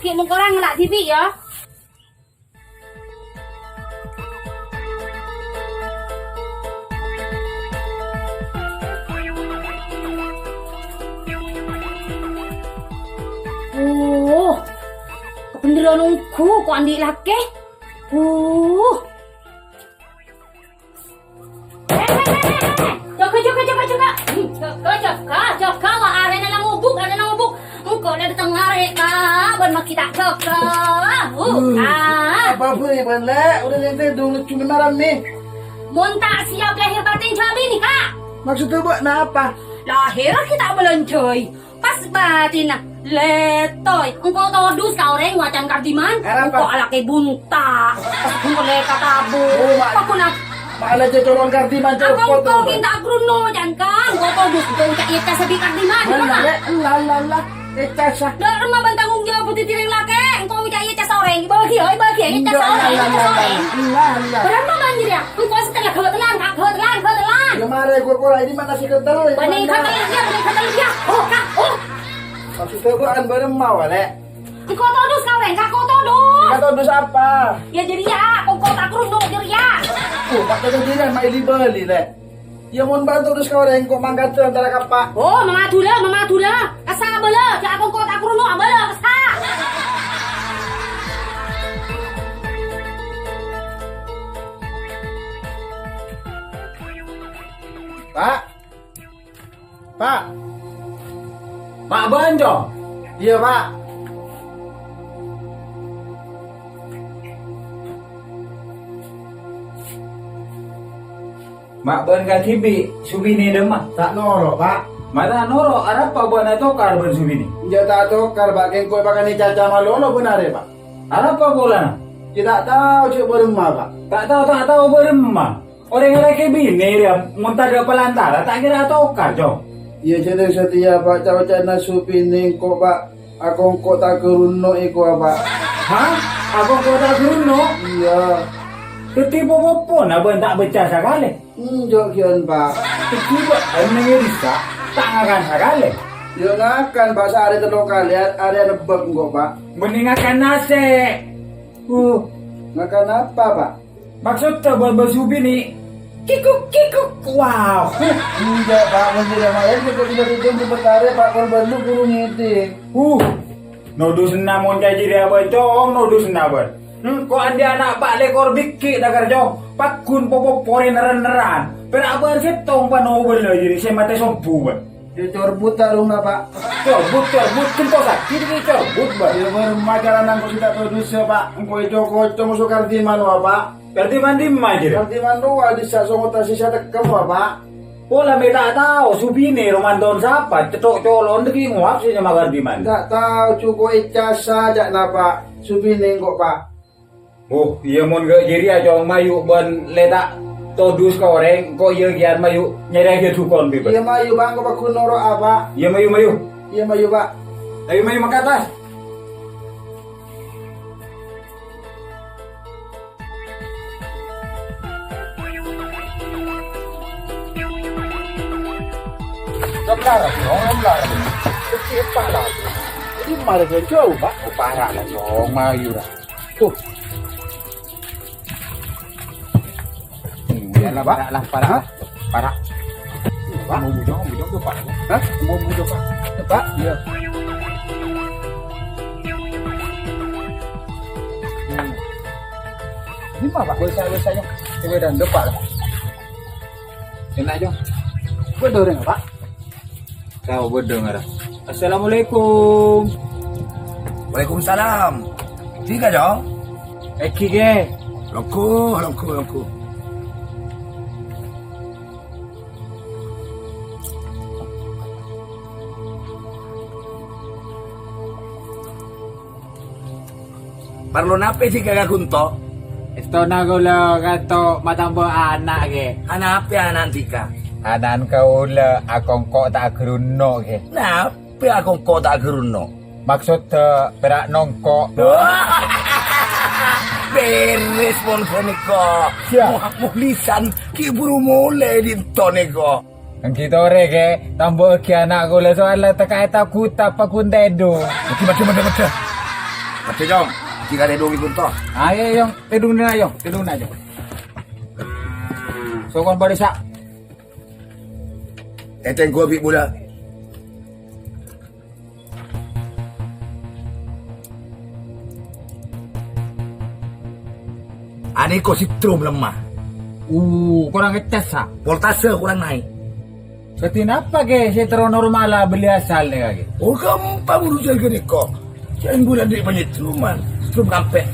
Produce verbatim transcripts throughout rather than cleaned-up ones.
Ghi' mongkorang la dhibi', yâ. Oh, kabhendherrân ongghu ko' andi' lakè. Oh. Jâgâ, jâgâ, jâgâ, jâgâ. Hmm, jâgâ, jâgâ, jâgâ, wa, arèna la ngobuk, arèna la ngobuk. Engko' la dâteng arè, Ka', bân makè ta' jâgâ. Uh, ah. Apa bhâi bâ'na, Lè'? Udah lèntè dong, cuma marah nih. Mon ta' siap lahir batin jâ' binè, Ka'. Maksudnya bâ'na apa? Lahir kita belanja. Pas batinna, lètè, engko' todus ka orèng macan kardiman, arapa? Engko' alakè bunta', engko' lè' katabu, oh, ma-, pakona. Malah jâ' colong kardiman, apa copot, engko' bâ'na. Ghi' ta' krunno, jâ' engko' todus, engko' ca' ècas bi' kardiman, ella, bâ'na. Ella, ella, ella, ècas, ah. Dâ' remma bân tanggung jawab budi dhi' rèng lakè, engko' ca' ècas orèng, bâgi, oi, bâgi, ècas orèng, ècas orèng. Ella, ella. Bârâmma bân jârèya? Engko' sè tella ghâtellan, Ka', ghâtellan, ghâtellan. Yâ marè, ghulâ-ghulâ ini mana sè ghâtel, bânnè ghâtel iyâ, bânnè ghâtel iyâ. Oh, Ka', oh. Maksudnya bâ'na bârâmma, wa, Lè'? Engko' todus ka orèng, Ka', engko' todus. Ka' todus apa? Yâ, jârèya, engko' ta' krunno, jârèya. Oh, Pak, todus jârèya, ma' èli-bâli, Lè'. Yâ, mon bâ'na todus ka orèng, engko' mangkat antara kapa'. Oh, mamadula, mamadula. Kassa' abâlâ, jâ' engko' ta' krunno, abâlâ, kassa'. Pak. Pak. Ma' bân, Cong? Iyâ, Pak. Ma' bân kadhibi', Subinè dâmma? Ta' noro', Pak. Ma' ta' noro', arapa bân atokar bân Subinè? Enjâ' ta' atokar, Pak. Kèng engko' èpakanè caca malolo bân arè, Pak. Arapa polana? Yâ ta' tao jâ' bârâmma, Pak. Ta' tao, ta' tao bârâmma? Orèng lakè binè rèya mon tadâ' palantara ta' kèra atokar, Cong. Iyâ, jhâ' satèya, Pak, ca-oca'na Subinè engko', Pak. Akongko' ta' ghârunno' èkowa, Pak. Hah? Akongko' ta' ghârunno'? Iyâ. Dhâddhi po-popona bân ta' becca sakalè? Enjâ' kèyan, Pak. Dhâddhi bâ'na neng è dissa' ta' ngakan sakalè? Iyâ ngakan, Pak, saarè tello kalè, arè anebbhâk engko', Pak. Mending ngakan nasè'. Uh. Ngakan apa, Pak? Maksodda bân-bân Subinè, kikuk, kikuk, wow. Enjâ', Pak, mon jârèya maèn, kikuk, kikuk, kikuk, sebentar, Pak, korban lu buru ngèdhing. Uh, nodusna mon jârèya bân, Cong, nodusna bân. Engko' andi' ana' pa' lèkor bighi' taker, Cong. Pagghun popo porè nerran-nerran. Pèra' bân sèttong panobâlla jârèya sè matè sombu, bân. Yâ, corbut tarungna, Pak. Corbut, corbut, ghânto sakè' dhâggi' corbut, Pak. Yâ, bârâmma carana engko' sè ta' tao dhusa, Pak. Engko' èco-koco moso Kardiman rowa, Pak. Kardiman dimma, jârèya? Kardiman rowa, dissa' Songota sè satekkem rowa, Pak. Pola mè' ta' tao, Subinè romanton sapa, cètho' colo'na dhâggi' ngowa' sè nyama Kardiman. Ta' tao, jhuko' ècasa, ca'na, Pak. Subinè engko', Pak. Oh, iyâ, mon ghâ' jârèya, Cong, mayu' bân lè ta' todus ka orèng, engko' iyâ kèyan mayu' nyarèyaghi dhukon, bi, Pak. Iyâ, mayu', Pak, engko' pagghun noro'a, Pak. Iyâ, mayu', mayu'. Iyâ, mayu', Pak. Ayo, mayu' mangkatas. Kemlar, Cong, kemlar. Kecil, Pak, lah. Ini mari ke jauh, Pak. Oh, parah lah, Cong, mayu' lah. Tuh. Iya lah, Pak. Parah lah, parah. Hah? Parah. Pak? Mau bujang, bujang tuh, Pak. Hah? Mau bujang, Pak. Pak? Iya. Hmm. Ini mah, Pak, biasa-biasanya. Coba dan depan lah. Enak, Cong. Gue dorong, Pak. Tao bâdâ ngara. Assalamualaikum. Waalaikumsalam. Dhika, Cong? Èngghi, Kè. Longghu, longghu, longghu. Parlo napè dhika ka Ghunto? Èstona kaulâ kanto matambâ ana', Kè. Ana' napè ana' dhika? Ana'na kaulâ akongko' ta' aghârunno', Kè. Napè akongko' ta' aghârunno'? Maksodda pèra' nongko'. Bherres mon ghânèka. Sia. Mo-, moglisan ghi' buru molè dinto nèka. Èngghi torè, Kè, tambâ'âghi ana' kaulâ, soalla tekka èta-ghuta paggun tèdung. Mèddhâ, mèddhâ, mèddhâ, mèddhâ. Ate, Cong. Jika tèdung iku to. Ayo, Cong. Tèdung dina, Cong. Tèdung dina, Cong. Sokon bârâsa. Ètèng gua bi' bulâ. Anèko sètrum lemma. Uh, korang ngecas, sa? Voltase korang naè'. Dhâddhi napa, Kè, sè terro normala bâli asal nèka, Kè? Oh, ghâmpang urusan ghânèka. Sènggu la andi' panyètruman, sètrum kampè'.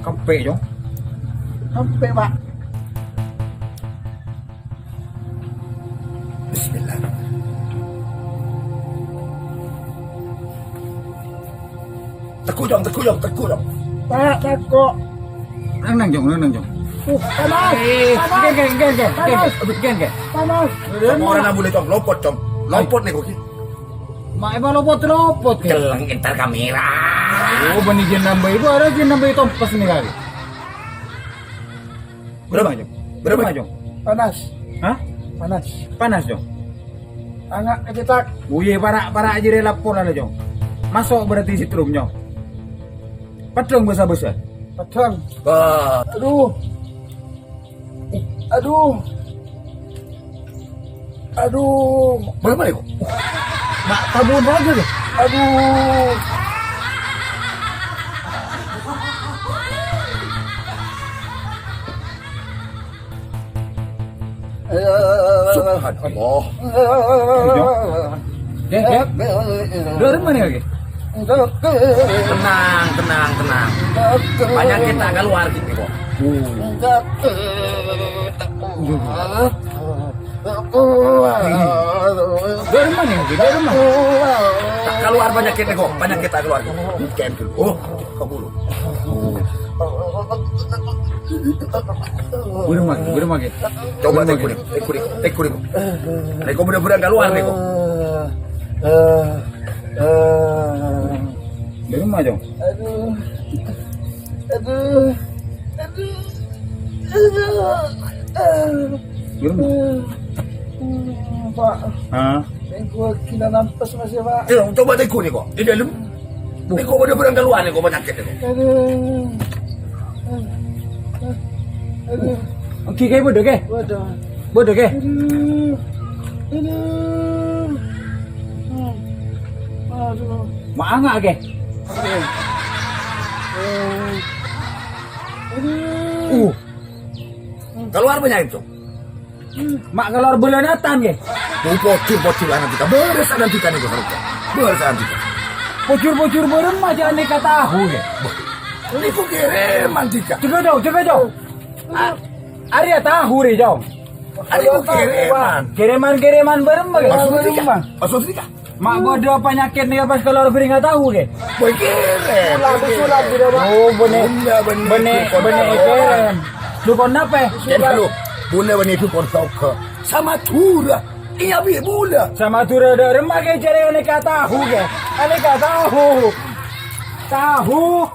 Kampè', Cong. Kampè', Pak. Bismillah. Teggu', Cong, teggu', Cong, teggu', Cong. Pak, teggu'. Nang, nang, Cong, nang, nang, Cong. Uh, panas. Eh, panas. Ngghi, ngghi, ngghi, ngghi, ngghi, ngghi, ngghi. Panas. Cong, ora nambulè, Cong. Lopot, Cong. Lopot nèko, ghi. Ma' emang lopot-lopot, ghi. Celleng entar kamera. Oh, bânnè jân nambâi. Bu, arè jân nambâi tompes nèka, ghi. Bârâmma, Cong? Bârâmma, Cong? Panas. Hah? Panas. Panas, Cong? Anga' kecetak. Oh iyâ, para', para' jârèya lapor la, Cong. Maso' berarti sètrum, Cong. Peddhâng bâsa-bâsa. Peddhâng. Wah. Aduh. Aduh. Aduh. Bârâmma, Cong? Ma' tabun aja, Cong. Aduh. Subhanallah. Dek, dek. Dek, mana lagi? Tenang, tenang, tenang. Panyakèt ta' kalowar ghi nèko. Dek, mana lagi? Dek, mana? Ta' kalowar panyakèt nèko, panyakèt ta' kalowar. Bukan dulu. Oh. Buru magi, buru magi. Coba tekuni, tekuni, tekuni. Nèko bhârâng-bhârâng kalowar nèko. Dâri ma, Cong? Aduh. Aduh. Aduh. Aduh. Buru ma? Pak. Hah? Nèko gila nampes, Mas, ya, Pak. Ayo, coba tekuni kok. Di dalam. Nèko bhârâng-bhârâng kalowar nèko panyakèt nèko. Aduh. Aduh. Ènggi, Kè, bâdâ, Kè? Bâdâ. Bâdâ, Kè? Aduh. Aduh. Aduh. Ma' anga', Kè? Aduh. Uh. Kalowar panyakèt, Cong. Ma' kalowar bâlâna tan, Kè? Bu, pojhur-pojhur anandika. Bârâs anandika nèko, Sarok. Bârâs anandika. Pojhur-pojhur bârâmma jhâ' anèka tahu, Kè? Nèko kèrèman, Dika. Coba, Cong, coba, Cong. A-, arèya tahu rè, Cong. Arèya kèrèman. Kèrèman-kèrèman bârâmma, Kè? Maksudnya, Dika? Maksudnya, Dika? Ma' bâdâ panyakèt nèka pas kalowar bârâmma tahu, Kè? Boy kèrèm. Sulap, sulap, tidak, Pak. Oh, bânnè. Bunda bânnè bânnè, dukun bânnè kèrèm. Dukun napa? Jadi lu, bunda bânnè dukun soka. Sama Madhurâ. Iyâ, bi' bula. Sama Madhurâ dâremma, Kè, jârèya anèka tahu, Kè? Anèka tahu. Tahu.